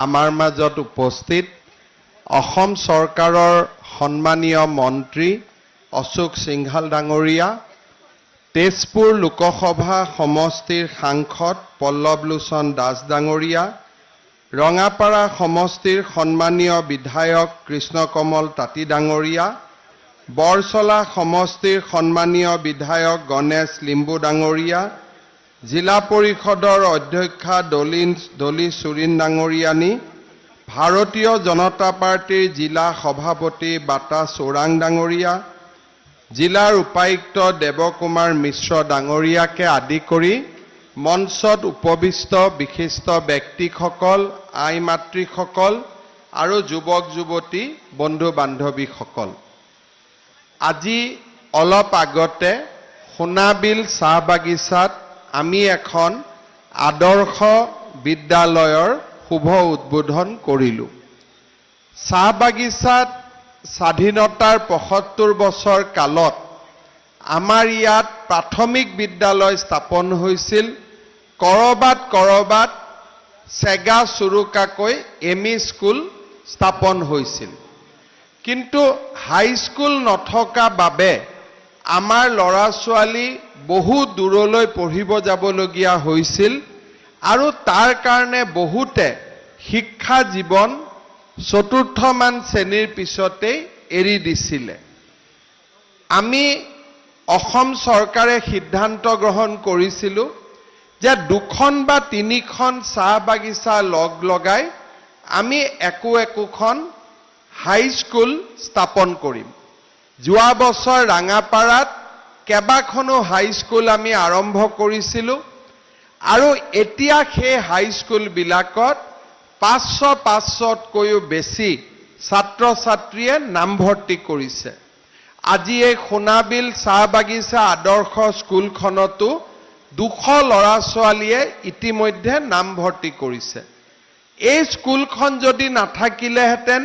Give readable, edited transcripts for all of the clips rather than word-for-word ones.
আমাৰ মাজত উপস্থিত অসম চৰকাৰৰ সন্মানীয় মন্ত্ৰী অশোক সিংঘাল ডাঙৰীয়া, তেজপুৰ লোকসভা সমষ্টিৰ সাংসদ পল্লৱ লোচন দাস ডাঙৰীয়া, ৰঙাপাৰা সমষ্টিৰ সন্মানীয় বিধায়ক কৃষ্ণকমল তাঁতী ডাঙৰীয়া, বৰচলা সমষ্টিৰ সন্মানীয় বিধায়ক গণেশ লিম্বু ডাঙৰীয়া, জিলা পৰিষদৰ অধ্যক্ষা ডলি চুৰিন ডাঙৰীয়ানী, ভাৰতীয় জনতা পাৰ্টীৰ জিলা সভাপতি বাটা চৌৰাং ডাঙৰীয়া, জিলাৰ উপায়ুক্ত দেৱকুমাৰ মিশ্ৰ ডাঙৰীয়াকে আদি কৰি মঞ্চত উপবিষ্ট বিশিষ্ট ব্যক্তিসকল, আই মাতৃসকল আৰু যুৱক যুৱতী, বন্ধু বান্ধৱীসকল, আজি অলপ আগতে সোণাবিল চাহ বাগিচাত আমি এখন আদৰ্শ বিদ্যালয়ৰ শুভ উদ্বোধন কৰিলোঁ। চাহ বাগিচাত স্বাধীনতাৰ 75 বছৰ কালত আমাৰ ইয়াত প্ৰাথমিক বিদ্যালয় স্থাপন হৈছিল। কৰবাত কৰবাত চেগা চুৰুকাকৈ এম ই স্কুল স্থাপন হৈছিল, কিন্তু হাইস্কুল নথকা বাবে আমাৰ ল'ৰা ছোৱালী বহু দূৰলৈ পঢ়িব যাবলগীয়া হৈছিল আৰু তাৰ কাৰণে বহুতে শিক্ষা জীৱন চতুৰ্থমান শ্ৰেণীৰ পিছতেই এৰি দিছিলে। আমি অসম চৰকাৰে সিদ্ধান্ত গ্ৰহণ কৰিছিলোঁ যে দুখন বা তিনিখন চাহ বাগিচা লগ লগাই আমি একো একোখন হাইস্কুল স্থাপন কৰিম। যোৱা বছৰ ৰাঙাপাৰাত কেইবাখনো হাইস্কুল আমি আৰম্ভ কৰিছিলোঁ আৰু এতিয়া সেই হাইস্কুলবিলাকত 500 500তকৈও বেছি ছাত্ৰ ছাত্ৰীয়ে নামভৰ্তি কৰিছে। আজি এই সোণাবিল চাহ বাগিচা আদৰ্শ স্কুলখনতো 200 ল'ৰা ছোৱালীয়ে ইতিমধ্যে নামভৰ্তি কৰিছে। এই স্কুলখন যদি নাথাকিলেহেঁতেন,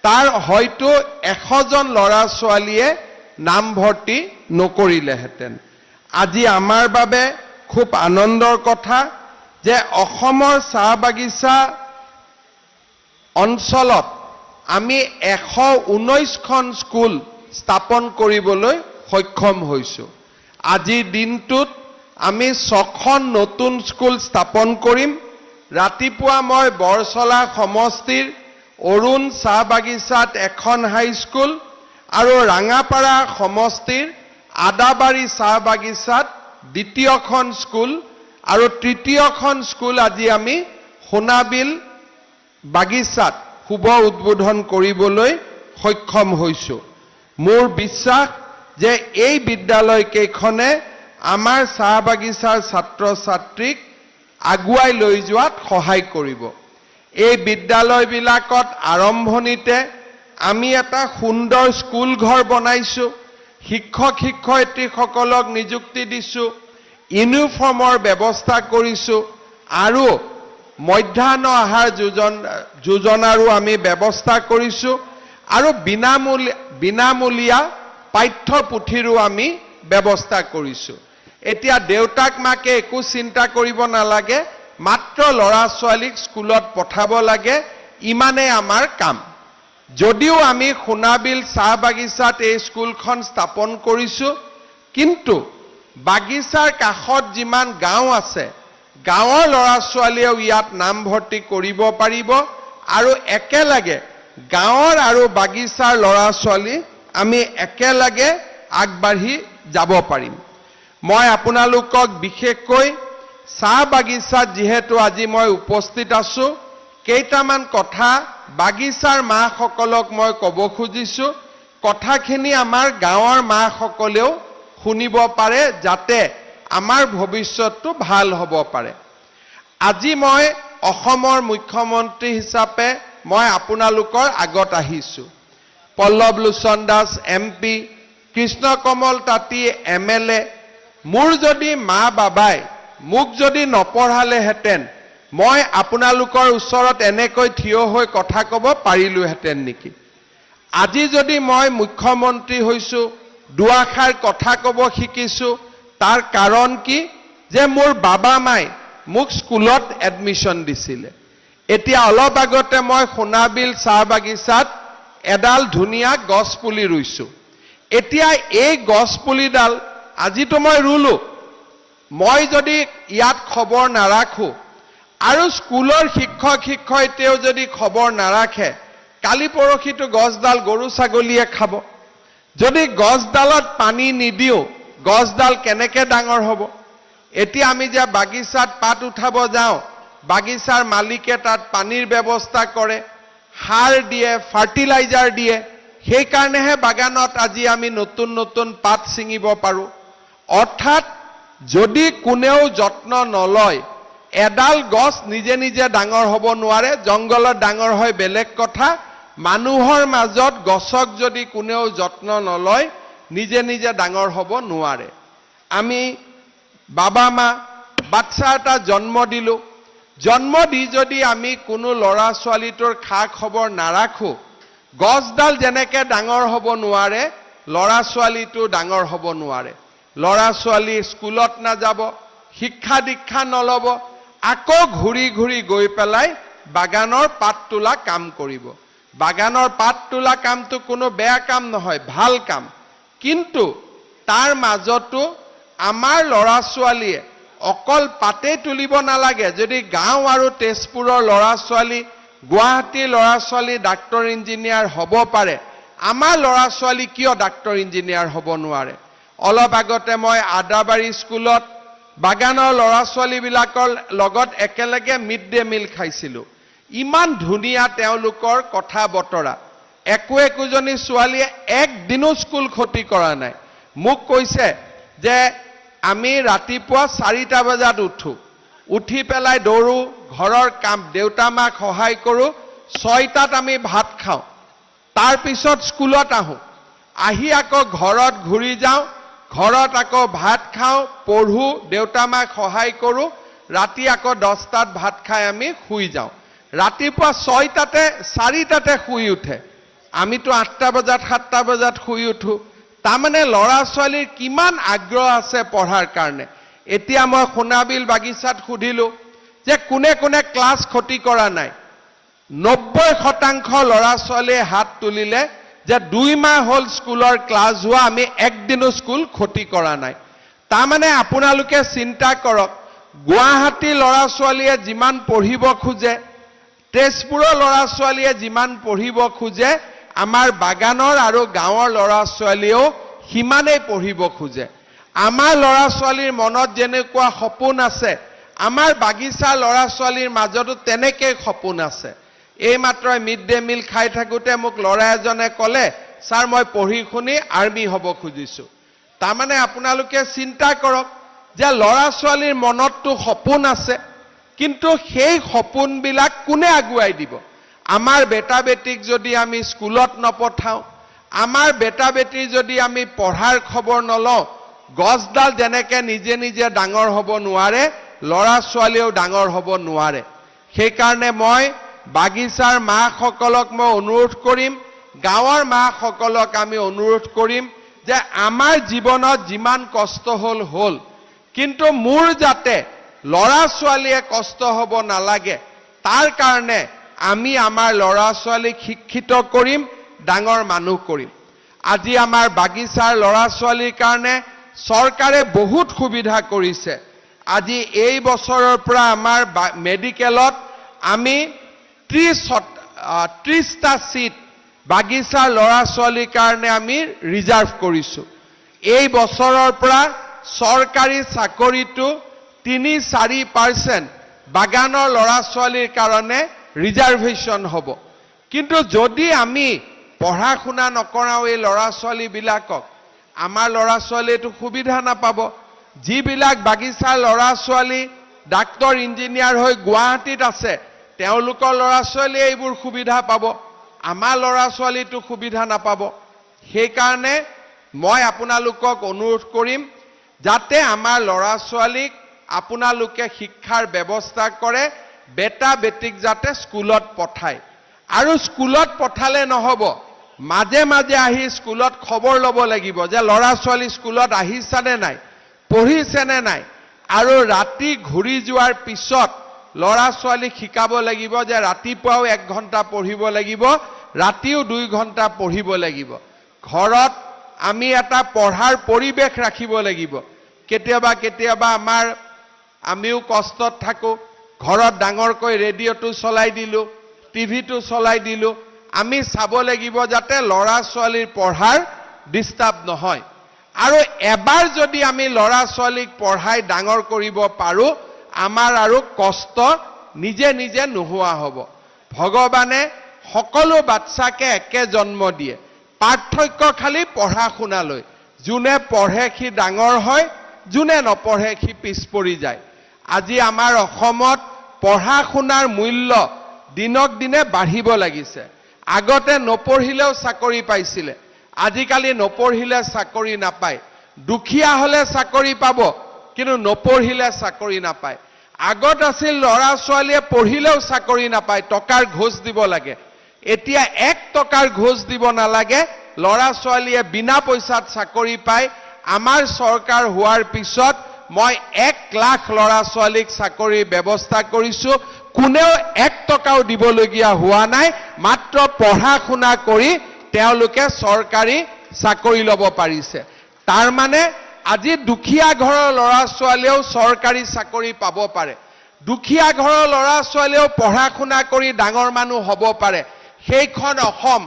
তাৰ হয়তো 100জন ল'ৰা ছোৱালীয়ে নামভৰ্তি নকৰিলেহেঁতেন। আজি আমাৰ বাবে খুব আনন্দৰ কথা যে অসমৰ চাহ বাগিচা অঞ্চলত আমি 119খন স্কুল স্থাপন কৰিবলৈ সক্ষম হৈছোঁ। আজিৰ দিনটোত আমি ছখন নতুন স্কুল স্থাপন কৰিম। ৰাতিপুৱা মই বৰচলা সমষ্টিৰ অৰুণ চাহ বাগিচাত এখন হাইস্কুল আৰু ৰাঙাপাৰা সমষ্টিৰ আদাবাৰী চাহ বাগিচাত দ্বিতীয়খন স্কুল আৰু তৃতীয়খন স্কুল আজি আমি সোণাবিল বাগিচাত শুভ উদ্বোধন কৰিবলৈ সক্ষম হৈছোঁ। মোৰ বিশ্বাস যে এই বিদ্যালয় কেইখনে আমাৰ চাহ বাগিচাৰ ছাত্ৰ ছাত্ৰীক আগুৱাই লৈ যোৱাত সহায় কৰিব। এই বিদ্যালয়বিলাকত আৰম্ভণিতে আমি এটা সুন্দৰ স্কুল ঘৰ বনাইছোঁ, শিক্ষক শিক্ষয়িত্ৰীসকলক নিযুক্তি দিছোঁ, ইউনিফৰ্মৰ ব্যৱস্থা কৰিছোঁ আৰু মধ্যাহ্ন আহাৰ যোজনাৰো আমি ব্যৱস্থা কৰিছোঁ আৰু বিনামূলীয়া পাঠ্যপুথিৰো আমি ব্যৱস্থা কৰিছোঁ। এতিয়া দেউতাক মাকে একো চিন্তা কৰিব নালাগে, মাত্ৰ ল'ৰা ছোৱালীক স্কুলত পঠাব লাগে, ইমানেই আমাৰ কাম। যদিও আমি সোণাবিল চাহ বাগিচাত এই স্কুলখন স্থাপন কৰিছোঁ, কিন্তু বাগিচাৰ কাষত যিমান গাঁও আছে, গাঁৱৰ ল'ৰা ছোৱালীয়েও ইয়াত নামভৰ্তি কৰিব পাৰিব আৰু একেলগে গাঁৱৰ আৰু বাগিচাৰ ল'ৰা ছোৱালী আমি একেলগে আগবাঢ়ি যাব পাৰিম। মই আপোনালোকক বিশেষকৈ চাহ বাগিচাত যিহেতু আজি মই উপস্থিত আছো, কেইটামান কথা বাগিচাৰ মাসকলক মই ক'ব খুজিছো। কথাখিনি আমাৰ গাঁৱৰ মাসকলেও শুনিব পাৰে, যাতে আমাৰ ভৱিষ্যতটো ভাল হ'ব পাৰে। আজি মই অসমৰ মুখ্যমন্ত্ৰী হিচাপে মই আপোনালোকৰ আগত আহিছো। পল্লৱ লোচন দাস এম পি, কৃষ্ণকমল তাঁতী এম এল এ, মোৰ যদি মা বাবাই মোক যদি নপঢ়ালেহেঁতেন, মই আপোনালোকৰ ওচৰত এনেকৈ থিয় হৈ কথা ক'ব পাৰিলোহেঁতেন নেকি? আজি যদি মই মুখ্যমন্ত্ৰী হৈছো, দুআষাৰ কথা ক'ব শিকিছো, তাৰ কাৰণ কি যে মোৰ বাবা মাই মোক স্কুলত এডমিশ্যন দিছিলে। এতিয়া অলপ আগতে মই সোণাবিল চাহ বাগিচাত এডাল ধুনীয়া গছ পুলি ৰুইছোঁ। এতিয়া এই গছ পুলিডাল আজিতো মই ৰুলো, মই যদি ইয়াত খবৰ নাৰাখোঁ আৰু স্কুলৰ শিক্ষক শিক্ষয়িত্ৰীয়েও যদি খবৰ নাৰাখে, কালি পৰহিতো গছডাল গৰু ছাগলীয়ে খাব। যদি গছডালত পানী নিদিওঁ, গছডাল কেনেকে ডাঙৰ হ'ব? এতিয়া আমি যে বাগিচাত পাত উঠাব যাওঁ, বাগিচাৰ মালিকে তাত পানীৰ ব্যৱস্থা কৰে, সাৰ দিয়ে, ফাৰ্টিলাইজাৰ দিয়ে। সেইকাৰণেহে বাগানত আজি আমি নতুন নতুন পাত ছিঙিব পাৰোঁ। অৰ্থাৎ যদি কোনেও যত্ন নলয়, এডাল গছ নিজে নিজে ডাঙৰ হ'ব নোৱাৰে। জংঘলত ডাঙৰ হয়, বেলেগ কথা। মানুহৰ মাজত গছক যদি কোনেও যত্ন নলয়, নিজে নিজে ডাঙৰ হ'ব নোৱাৰে। আমি বাবা মা বাচ্চা এটা জন্ম দিলোঁ। জন্ম দি যদি আমি কোনো ল'ৰা ছোৱালীটোৰ খা খবৰ নাৰাখোঁ, গছডাল যেনেকে ডাঙৰ হ'ব নোৱাৰে, ল'ৰা ছোৱালীটো ডাঙৰ হ'ব নোৱাৰে। ল'ৰা ছোৱালী স্কুলত নাযাব, শিক্ষা দীক্ষা নল'ব, আকৌ ঘূৰি ঘূৰি গৈ পেলাই বাগানৰ পাত তোলা কাম কৰিব। বাগানৰ পাত তোলা কামটো কোনো বেয়া কাম নহয়, ভাল কাম। কিন্তু তাৰ মাজতো আমাৰ ল'ৰা ছোৱালীয়ে অকল পাতেই তুলিব নালাগে। যদি গাঁও আৰু তেজপুৰৰ ল'ৰা ছোৱালী, গুৱাহাটীৰ ল'ৰা ছোৱালী ডাক্তৰ ইঞ্জিনিয়াৰ হ'ব পাৰে, আমাৰ ল'ৰা ছোৱালী কিয় ডাক্তৰ ইঞ্জিনিয়াৰ হ'ব নোৱাৰে? অলপ আগতে মই আদাবাৰী স্কুলত বাগানৰ ল'ৰা ছোৱালীবিলাকৰ লগত একেলগে মিড ডে মিল খাইছিলোঁ। ইমান ধুনীয়া তেওঁলোকৰ কথা বতৰা। একো একোজনী ছোৱালীয়ে একদিনো স্কুল ক্ষতি কৰা নাই। মোক কৈছে যে আমি ৰাতিপুৱা 4টা বজাত উঠো, উঠি পেলাই দৌৰোঁ, ঘৰৰ কাম দেউতা মাক সহায় কৰোঁ, 6টাত আমি ভাত খাওঁ, তাৰপিছত স্কুলত আহোঁ, আহি আকৌ ঘৰত ঘূৰি যাওঁ, ঘৰত আকৌ ভাত খাওঁ, পঢ়োঁ, দেউতা মাক সহায় কৰোঁ, ৰাতি আকৌ 10টাত ভাত খাই আমি শুই যাওঁ। ৰাতিপুৱা 6টাতে, 4টাতে শুই উঠে। আমিতো 8টা বজাত, 7টা বজাত শুই উঠো। তাৰমানে ল'ৰা ছোৱালীৰ কিমান আগ্ৰহ আছে পঢ়াৰ কাৰণে। এতিয়া মই সোণাবিল বাগিচাত সুধিলোঁ যে কোনে কোনে ক্লাছ ক্ষতি কৰা নাই। 90% ল'ৰা ছোৱালীয়ে হাত তুলিলে যে 2 মাহ হ'ল স্কুলৰ ক্লাছ হোৱা, আমি একদিনো স্কুল ক্ষতি কৰা নাই। তাৰমানে আপোনালোকে চিন্তা কৰক, গুৱাহাটীৰ ল'ৰা ছোৱালীয়ে যিমান পঢ়িব খোজে, তেজপুৰৰ ল'ৰা ছোৱালীয়ে যিমান পঢ়িব খোজে, আমাৰ বাগানৰ আৰু গাঁৱৰ ল'ৰা ছোৱালীয়েও সিমানেই পঢ়িব খোজে। আমাৰ ল'ৰা ছোৱালীৰ মনত যেনেকুৱা সপোন আছে, আমাৰ বাগিচাৰ ল'ৰা ছোৱালীৰ মাজতো তেনেকেই সপোন আছে। এইমাত্ৰ মিড ডে মিল খাই থাকোঁতে মোক ল'ৰা এজনে ক'লে, "ছাৰ, মই পঢ়ি শুনি আৰ্মি হ'ব খুজিছোঁ।" তাৰমানে আপোনালোকে চিন্তা কৰক যে ল'ৰা ছোৱালীৰ মনততো সপোন আছে, কিন্তু সেই সপোনবিলাক কোনে আগুৱাই দিব? আমাৰ বেটা বেটীক যদি আমি স্কুলত নপঠাওঁ, আমাৰ বেটা বেটীৰ যদি আমি পঢ়াৰ খবৰ নলওঁ, গছডাল যেনেকে নিজে নিজে ডাঙৰ হ'ব নোৱাৰে, ল'ৰা ছোৱালীয়েও ডাঙৰ হ'ব নোৱাৰে। সেইকাৰণে মই বাগিচাৰ মাকসকলক মই অনুৰোধ কৰিম, গাঁৱৰ মাকসকলক আমি অনুৰোধ কৰিম যে আমাৰ জীৱনত যিমান কষ্ট হ'ল হ'ল, কিন্তু মোৰ যাতে ল'ৰা ছোৱালীয়ে কষ্ট হ'ব নালাগে, তাৰ কাৰণে আমি আমাৰ ল'ৰা ছোৱালীক শিক্ষিত কৰিম, ডাঙৰ মানুহ কৰিম। আজি আমাৰ বাগিচাৰ ল'ৰা ছোৱালীৰ কাৰণে চৰকাৰে বহুত সুবিধা কৰিছে। আজি এই বছৰৰ পৰা আমাৰ মেডিকেলত আমি 30টা ছিট বাগিচাৰ ল'ৰা ছোৱালীৰ কাৰণে আমি ৰিজাৰ্ভ কৰিছোঁ। এই বছৰৰ পৰা চৰকাৰী চাকৰিটো 3-4% বাগানৰ ল'ৰা ছোৱালীৰ কাৰণে ৰিজাৰ্ভেশ্যন হ'ব। কিন্তু যদি আমি পঢ়া শুনা নকৰাওঁ এই ল'ৰা ছোৱালীবিলাকক, আমাৰ ল'ৰা ছোৱালীয়েতো সুবিধা নাপাব। যিবিলাক বাগিচাৰ ল'ৰা ছোৱালী ডাক্তৰ ইঞ্জিনিয়াৰ হৈ গুৱাহাটীত আছে, তেওঁলোকৰ ল'ৰা ছোৱালীয়ে এইবোৰ সুবিধা পাব, আমাৰ ল'ৰা ছোৱালীটো সুবিধা নাপাব। সেইকাৰণে মই আপোনালোকক অনুৰোধ কৰিম যাতে আমাৰ ল'ৰা ছোৱালীক আপোনালোকে শিক্ষাৰ ব্যৱস্থা কৰে, বেটা বেটীক যাতে স্কুলত পঠায়। আৰু স্কুলত পঠালে নহ'ব, মাজে মাজে আহি স্কুলত খবৰ ল'ব লাগিব যে ল'ৰা ছোৱালী স্কুলত আহিছানে নাই, পঢ়িছেনে নাই। আৰু ৰাতি ঘূৰি যোৱাৰ পিছত ল'ৰা ছোৱালীক শিকাব লাগিব যে ৰাতিপুৱাও 1 ঘণ্টা পঢ়িব লাগিব, ৰাতিও 2 ঘণ্টা পঢ়িব লাগিব। ঘৰত আমি এটা পঢ়াৰ পৰিৱেশ ৰাখিব লাগিব। কেতিয়াবা কেতিয়াবা আমিও কষ্টত থাকোঁ, ঘৰত ডাঙৰকৈ ৰেডিঅ'টো চলাই দিলোঁ, টিভিটো চলাই দিলোঁ। আমি চাব লাগিব যাতে ল'ৰা ছোৱালীৰ পঢ়াৰ ডিষ্টাৰ্ব নহয়। আৰু এবাৰ যদি আমি ল'ৰা ছোৱালীক পঢ়াই ডাঙৰ কৰিব পাৰোঁ, আমাৰ আৰু কষ্ট নিজে নিজে নোহোৱা হ'ব। ভগৱানে সকলো বাচ্চাকে একে জন্ম দিয়ে, পাৰ্থক্য খালি পঢ়া শুনালৈ। যোনে পঢ়ে সি ডাঙৰ হয়, যোনে নপঢ়ে সি পিছ পৰি যায়। আজি আমাৰ অসমত পঢ়া শুনাৰ মূল্য দিনক দিনে বাঢ়িব লাগিছে। আগতে নপঢ়িলেও চাকৰি পাইছিলে, আজিকালি নপঢ়িলে চাকৰি নাপায়। দুখীয়া হলে চাকৰি পাব, কিন্তু নপঢ়িলে চাকৰি নাপায়। আগত আছিল ল'ৰা ছোৱালীয়ে পঢ়িলেও চাকৰি নাপায়, টকাৰ ঘোচ দিব লাগে। এতিয়া 1 টকাৰ ঘোচ দিব নালাগে, ল'ৰা ছোৱালীয়ে বিনা পইচাত চাকৰি পায়। আমাৰ চৰকাৰ হোৱাৰ পিছত মই 1 লাখ ল'ৰা ছোৱালীক চাকৰিৰ ব্যৱস্থা কৰিছো। কোনেও 1 টকাও দিবলগীয়া হোৱা নাই, মাত্ৰ পঢ়া শুনা কৰি তেওঁলোকে চৰকাৰী চাকৰি ল'ব পাৰিছে। তাৰমানে আজি দুখীয়া ঘৰৰ ল'ৰা ছোৱালীয়েও চৰকাৰী চাকৰি পাব পাৰে, দুখীয়া ঘৰৰ ল'ৰা ছোৱালীয়েও পঢ়া শুনা কৰি ডাঙৰ মানুহ হ'ব পাৰে। সেইখন অসম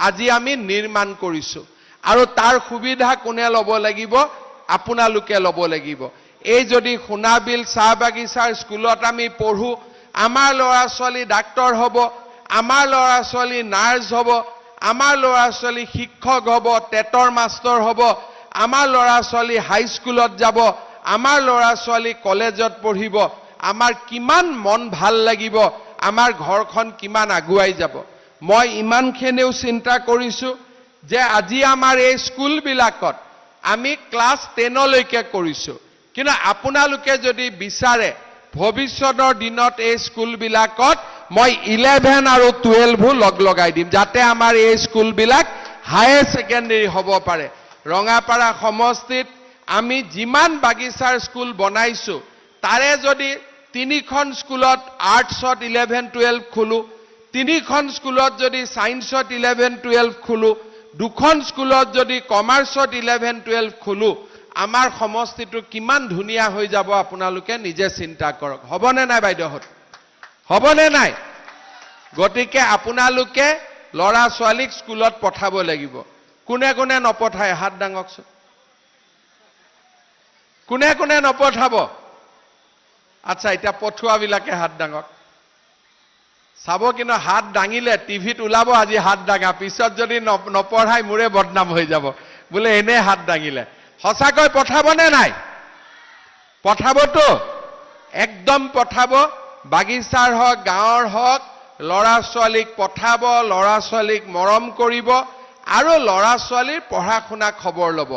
আজি আমি নিৰ্মাণ কৰিছো। আৰু তাৰ সুবিধা কোনে ল'ব লাগিব? আপোনালোকে ল'ব লাগিব। এই যদি সোণাবিল চাহ বাগিচাৰ স্কুলত আমি পঢ়ো, আমাৰ ল'ৰা ছোৱালী ডাক্তৰ হ'ব, আমাৰ ল'ৰা ছোৱালী নাৰ্ছ হ'ব, আমাৰ ল'ৰা ছোৱালী শিক্ষক হ'ব, টেটৰ মাষ্টৰ হ'ব, আমাৰ ল'ৰা ছোৱালী হাইস্কুলত যাব, আমাৰ ল'ৰা ছোৱালী কলেজত পঢ়িব, আমাৰ কিমান মন ভাল লাগিব, আমাৰ ঘৰখন কিমান আগুৱাই যাব। মই ইমানখিনিও চিন্তা কৰিছো যে আজি আমাৰ এই স্কুলবিলাকত আমি ক্লাছ 10লৈকে কৰিছো, কিন্তু আপোনালোকে যদি বিচাৰে ভৱিষ্যতৰ দিনত এই স্কুলবিলাকত মই 11 আৰু 12ো লগ লগাই দিম, যাতে আমাৰ এই স্কুলবিলাক হায়াৰ ছেকেণ্ডেৰী হ'ব পাৰে। ৰঙাপাৰা সমষ্টিত আমি যিমান বাগিচাৰ স্কুল বনাইছো, তাৰে যদি 3খন স্কুলত আৰ্টছত 11 12 খোলো, 3খন স্কুলত যদি ছায়েন্সত 11 12 খোলো, 2খন স্কুলত যদি কমাৰ্চত 11 12 খোলো, আমাৰ সমষ্টিটো কিমান ধুনীয়া হৈ যাব আপোনালোকে নিজে চিন্তা কৰক। হ'বনে নাই বাইদেউহঁত? হ'বনে নাই? গতিকে আপোনালোকে ল'ৰা ছোৱালীক স্কুলত পঠাব লাগিব। কোনে কোনে নপঠায় হাত দাঙকচোন। কোনে কোনে নপঠাব? আচ্ছা, এতিয়া পঠোৱাবিলাকে হাত দাঙক। চাব কিন্তু হাত দাঙিলে টিভিত ওলাব আজি হাত দাঙা, পিছত যদি নপঢ়াই মোৰে বদনাম হৈ যাব, বোলে এনেই হাত দাঙিলে। সঁচাকৈ পঠাবনে নাই? পঠাবতো, একদম পঠাব। বাগিচাৰ হওক, গাঁৱৰ হওক, ল'ৰা ছোৱালীক পঠাব, ল'ৰা ছোৱালীক মৰম কৰিব আৰু ল'ৰা ছোৱালীৰ পঢ়া শুনা খবৰ ল'ব।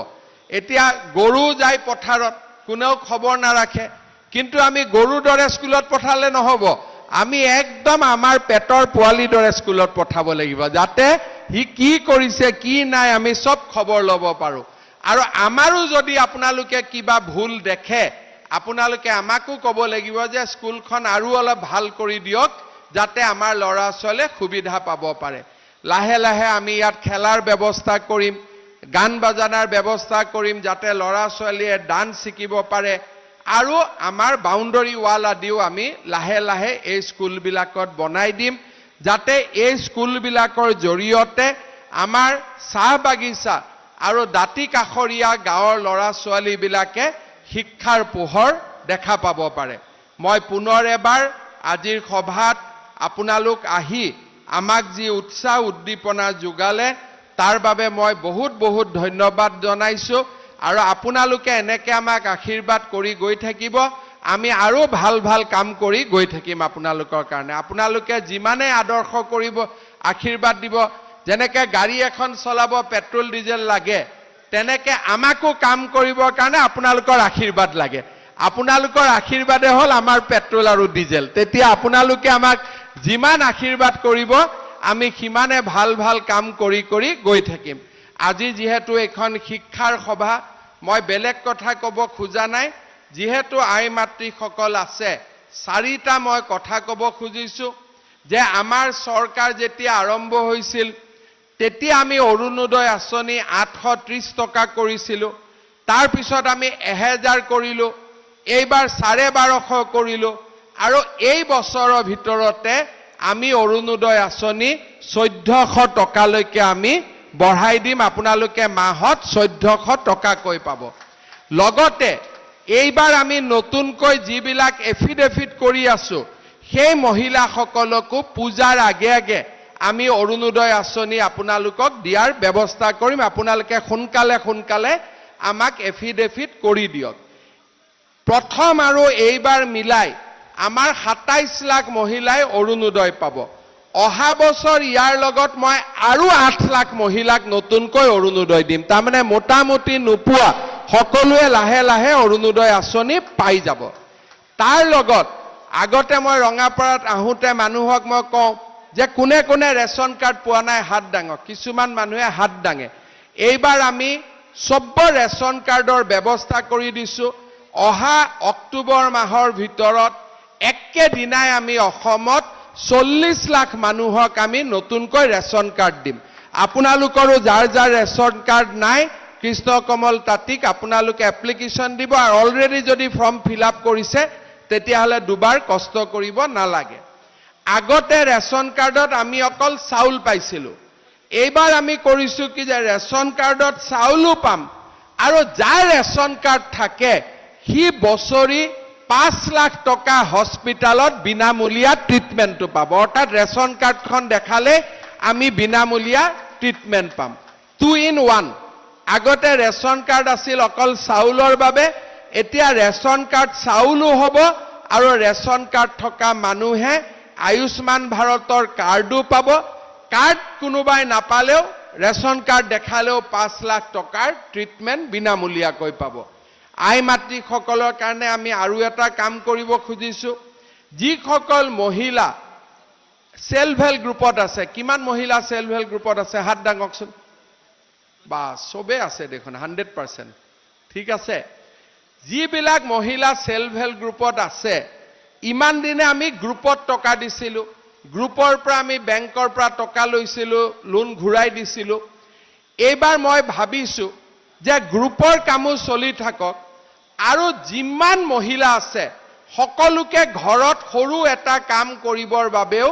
এতিয়া গৰু যায় পথাৰত, কোনেও খবৰ নাৰাখে, কিন্তু আমি গৰুৰ দৰে স্কুলত পঠালে নহ'ব। আমি একদম আমাৰ পেটৰ পোৱালিৰ দৰে স্কুলত পঠাব লাগিব, যাতে সি কি কৰিছে কি নাই আমি চব খবৰ ল'ব পাৰোঁ। আৰু আমাৰো যদি আপোনালোকে কিবা ভুল দেখে, আপোনালোকে আমাকো ক'ব লাগিব যে স্কুলখন আৰু অলপ ভাল কৰি দিয়ক, যাতে আমাৰ ল'ৰা ছোৱালীয়ে সুবিধা পাব পাৰে। লাহে লাহে আমি ইয়াত খেলাৰ ব্যৱস্থা কৰিম, গান বাজানাৰ ব্যৱস্থা কৰিম, যাতে ল'ৰা ছোৱালীয়ে ডান্স শিকিব পাৰে। আৰু আমাৰ বাউণ্ডৰী ৱাল আদিও আমি লাহে লাহে এই স্কুলবিলাকত বনাই দিম, যাতে এই স্কুলবিলাকৰ জৰিয়তে আমাৰ চাহ বাগিচা আৰু দাঁতি কাষৰীয়া গাঁৱৰ ল'ৰা ছোৱালীবিলাকে শিক্ষাৰ পোহৰ দেখা পাব পাৰে। মই পুনৰ এবাৰ আজিৰ সভাত আপোনালোক আহি আমাক যি উৎসাহ উদ্দীপনা যোগালে, তাৰ বাবে মই বহুত বহুত ধন্যবাদ জনাইছোঁ। আৰু আপোনালোকে এনেকে আমাক আশীৰ্বাদ কৰি গৈ থাকিব, আমি আৰু ভাল ভাল কাম কৰি গৈ থাকিম আপোনালোকৰ কাৰণে। আপোনালোকে যিমানে আদৰ্শ কৰিব, আশীৰ্বাদ দিব, যেনেকে গাড়ী এখন চলাব পেট্ৰল ডিজেল লাগে, তেনেকে আমাকো কাম কৰিবৰ কাৰণে আপোনালোকৰ আশীৰ্বাদ লাগে। আপোনালোকৰ আশীৰ্বাদে হ'ল আমাৰ পেট্ৰল আৰু ডিজেল। তেতিয়া আপোনালোকে আমাক যিমান আশীৰ্বাদ কৰিব, আমি সিমানে ভাল ভাল কাম কৰি কৰি গৈ থাকিম। আজি যিহেতু এইখন শিক্ষাৰ সভা, মই বেলেগ কথা ক'ব খোজা নাই। যিহেতু আই মাতৃসকল আছে, চাৰিটা মই কথা ক'ব খুজিছোঁ যে আমাৰ চৰকাৰ যেতিয়া আৰম্ভ হৈছিল, তেতিয়া আমি অৰুণোদয় আঁচনি 830 টকা কৰিছিলোঁ। তাৰপিছত আমি 1000 কৰিলোঁ, এইবাৰ 1250 কৰিলোঁ আৰু এই বছৰৰ ভিতৰতে আমি অৰুণোদয় আঁচনি 1400 টকালৈকে আমি বঢ়াই দিম। আপোনালোকে মাহত 1400 টকাকৈ পাব। লগতে এইবাৰ আমি নতুনকৈ যিবিলাক এফিডেভিট কৰি আছো, সেই মহিলাসকলকো পূজাৰ আগে আগে আমি অৰুণোদয় আঁচনি আপোনালোকক দিয়াৰ ব্যৱস্থা কৰিম। আপোনালোকে সোনকালে সোনকালে আমাক এফিডেভিট কৰি দিয়ক। প্ৰথম আৰু এইবাৰ মিলাই আমাৰ 27 লাখ মহিলাই অৰুণোদয় পাব। অহা বছৰ ইয়াৰ লগত মই আৰু 8 লাখ মহিলাক নতুনকৈ অৰুণোদয় দিম। তাৰমানে মোটামুটি নোপোৱা সকলোৱে লাহে লাহে অৰুণোদয় আঁচনি পাই যাব। তাৰ লগত আগতে মই ৰঙাপাৰাত আহোঁতে মানুহক মই কওঁ যে কোনে কোনে ৰেচন কাৰ্ড পোৱা নাই হাত দাঙক। কিছুমান মানুহে হাত দাঙে। এইবাৰ আমি চবৰ ৰেচন কাৰ্ডৰ ব্যৱস্থা কৰি দিছোঁ। অহা অক্টোবৰ মাহৰ ভিতৰত একেদিনাই আমি অসমত 40 লাখ মানুহক আমি নতুনকৈ ৰেচন কাৰ্ড দিম। আপোনালোকৰো যাৰ যাৰ ৰেচন কাৰ্ড নাই, কৃষ্ণ কমল তাঁতীক আপোনালোকে এপ্লিকেশ্যন দিব আৰু অলৰেডি যদি ফৰ্ম ফিল আপ কৰিছে, তেতিয়াহ'লে দুবাৰ কষ্ট কৰিব নালাগে। আগতে ৰেচন কাৰ্ডত আমি অকল চাউল পাইছিলোঁ। এইবাৰ আমি কৰিছোঁ কি যে ৰেচন কাৰ্ডত চাউলো পাম আৰু যাৰ ৰেচন কাৰ্ড থাকে, সি বছৰি 5 লাখ টকা হস্পিটেলত বিনামূলীয়া ট্ৰিটমেণ্টটো পাব। অৰ্থাৎ ৰেচন কাৰ্ডখন দেখালে আমি বিনামূলীয়া ট্ৰিটমেণ্ট পাম। Two in one. আগতে ৰেচন কাৰ্ড আছিল অকল চাউলৰ বাবে, এতিয়া ৰেচন কাৰ্ড চাউলো হ'ব আৰু ৰেচন কাৰ্ড থকা মানুহে আয়ুষ্মান ভাৰতৰ কাৰ্ডো পাব। কাৰ্ড কোনোবাই নাপালেও ৰেচন কাৰ্ড দেখালেও 5 লাখ টকাৰ ট্ৰিটমেণ্ট বিনামূলীয়াকৈ পাব। আই মাতৃসকলৰ কাৰণে আমি আৰু এটা কাম কৰিব খুজিছোঁ। যিসকল মহিলা চেল্ফ হেল্প গ্ৰুপত আছে, কিমান মহিলা চেল্ফ হেল্প গ্ৰুপত আছে, হাত দাঙকচোন। বা, চবেই আছে দেখোন, 100%। ঠিক আছে। যিবিলাক মহিলা চেল্ফ হেল্প গ্ৰুপত আছে, ইমান দিনে আমি গ্ৰুপত টকা দিছিলোঁ, গ্ৰুপৰ পৰা আমি বেংকৰ পৰা টকা লৈছিলোঁ, লোন ঘূৰাই দিছিলোঁ। এইবাৰ মই ভাবিছোঁ যে গ্ৰুপৰ কামো চলি থাকক আৰু যিমান মহিলা আছে সকলোকে ঘৰত সৰু এটা কাম কৰিবৰ বাবেও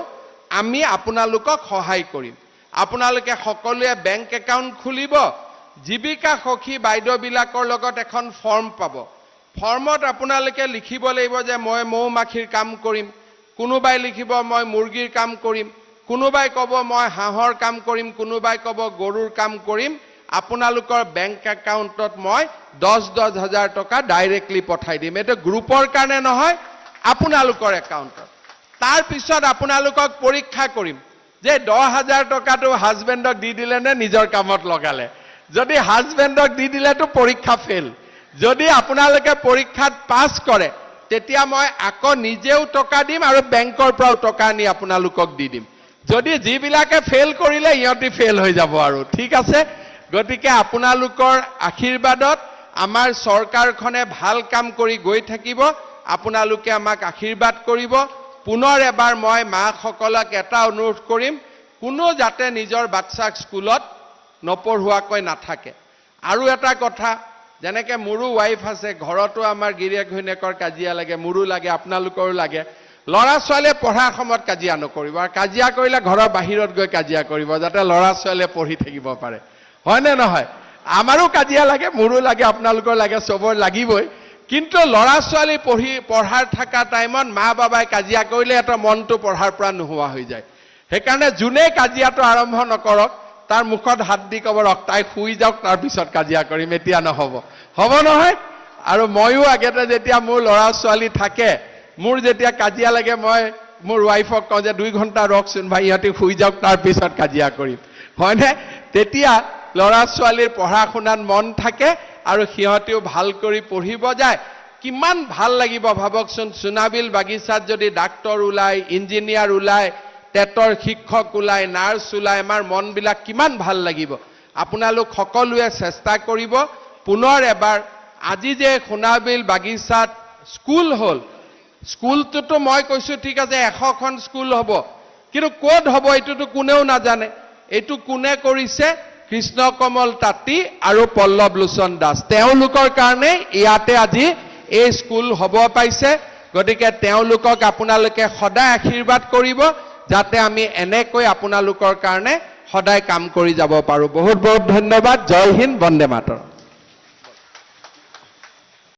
আমি আপোনালোকক সহায় কৰিম। আপোনালোকে সকলোৱে বেংক একাউণ্ট খুলিব, জীৱিকা সখী বাইদেউবিলাকৰ লগত এখন ফৰ্ম পাব। ফৰ্মত আপোনালোকে লিখিব লাগিব যে মই মৌ মাখিৰ কাম কৰিম, কোনোবাই লিখিব মই মুৰ্গীৰ কাম কৰিম, কোনোবাই ক'ব মই হাঁহৰ কাম কৰিম, কোনোবাই ক'ব গৰুৰ কাম কৰিম। আপোনালোকৰ বেংক একাউণ্টত মই 10-10 হাজাৰ টকা ডাইৰেক্টলি পঠাই দিম। এইটো গ্ৰুপৰ কাৰণে নহয়, আপোনালোকৰ একাউণ্টত। তাৰপিছত আপোনালোকক পৰীক্ষা কৰিম যে 10 হাজাৰ টকাটো হাজবেণ্ডক দি দিলে নে নিজৰ কামত লগালে। যদি হাজবেণ্ডক দি দিলেতো পৰীক্ষা ফেইল। যদি আপোনালোকে পৰীক্ষাত পাছ কৰে, তেতিয়া মই আকৌ নিজেও টকা দিম আৰু বেংকৰ পৰাও টকা আনি আপোনালোকক দি দিম। যদি যিবিলাকে ফেইল কৰিলে, ইহঁতি ফেইল হৈ যাব আৰু। ঠিক আছে। গতিকে আপোনালোকৰ আশীৰ্বাদত আমাৰ চৰকাৰখনে ভাল কাম কৰি গৈ থাকিব। আপোনালোকে আমাক আশীৰ্বাদ কৰিব। পুনৰ এবাৰ মই মাকসকলক এটা অনুৰোধ কৰিম, কোনো যাতে নিজৰ বাচ্চাক স্কুলত নপঢ়োৱাকৈ নাথাকে। আৰু এটা কথা, যেনেকে মোৰো ৱাইফ আছে, ঘৰতো আমাৰ গিৰিয়েক ঘৈণীয়েকৰ কাজিয়া লাগে, মোৰো লাগে, আপোনালোকৰো লাগে। ল'ৰা ছোৱালীয়ে পঢ়াৰ সময়ত কাজিয়া নকৰিব আৰু কাজিয়া কৰিলে ঘৰৰ বাহিৰত গৈ কাজিয়া কৰিব, যাতে ল'ৰা ছোৱালীয়ে পঢ়ি থাকিব পাৰে। হয়নে নহয়? আমাৰো কাজিয়া লাগে, মোৰো লাগে, আপোনালোকৰ লাগে, চবৰ লাগিবই। কিন্তু ল'ৰা ছোৱালী পঢ়াৰ থকা টাইমত মা বাবাই কাজিয়া কৰিলে এটা মনটো পঢ়াৰ পৰা নোহোৱা হৈ যায়। সেইকাৰণে যোনেই কাজিয়াটো আৰম্ভ নকৰক, তাৰ মুখত হাত দি ক'ব, ৰখ, তাই শুই যাওক, তাৰপিছত কাজিয়া কৰিম, এতিয়া নহ'ব। হ'ব নহয়? আৰু ময়ো আগতে যেতিয়া মোৰ ল'ৰা ছোৱালী থাকে, মোৰ যেতিয়া কাজিয়া লাগে, মই মোৰ ৱাইফক কওঁ যে 2 ঘণ্টা ৰখচোন ভাই, ইহঁতি শুই যাওক, তাৰপিছত কাজিয়া কৰিম। হয়নে? তেতিয়া ল'ৰা ছোৱালীৰ পঢ়া শুনাত মন থাকে আৰু সিহঁতেও ভাল কৰি পঢ়িব যায়। কিমান ভাল লাগিব ভাবকচোন, চুনাবিল বাগিচাত যদি ডাক্তৰ ওলায়, ইঞ্জিনিয়াৰ ওলায়, টেটৰ শিক্ষক ওলায়, নাৰ্ছ ওলায়, আমাৰ মনবিলাক কিমান ভাল লাগিব। আপোনালোক সকলোৱে চেষ্টা কৰিব। পুনৰ এবাৰ আজি যে সোণাবিল বাগিচাত স্কুল হ'ল, স্কুলটোতো মই কৈছোঁ, ঠিক আছে, 100খন স্কুল হ'ব, কিন্তু ক'ত হ'ব এইটোতো কোনেও নাজানে। এইটো কোনে কৰিছে? কৃষ্ণ কমল তাঁতী আৰু পল্লৱ লোচন দাস। তেওঁলোকৰ কাৰণে ইয়াতে আজি এই স্কুল হ'ব পাইছে। গতিকে তেওঁলোকক আপোনালোকে সদায় আশীৰ্বাদ কৰিব, যাতে আমি এনেকৈ আপোনালোকৰ কাৰণে সদায় কাম কৰি যাব পাৰোঁ। বহুত বহুত ধন্যবাদ। জয় হিন্দ, বন্দে মাতৰম।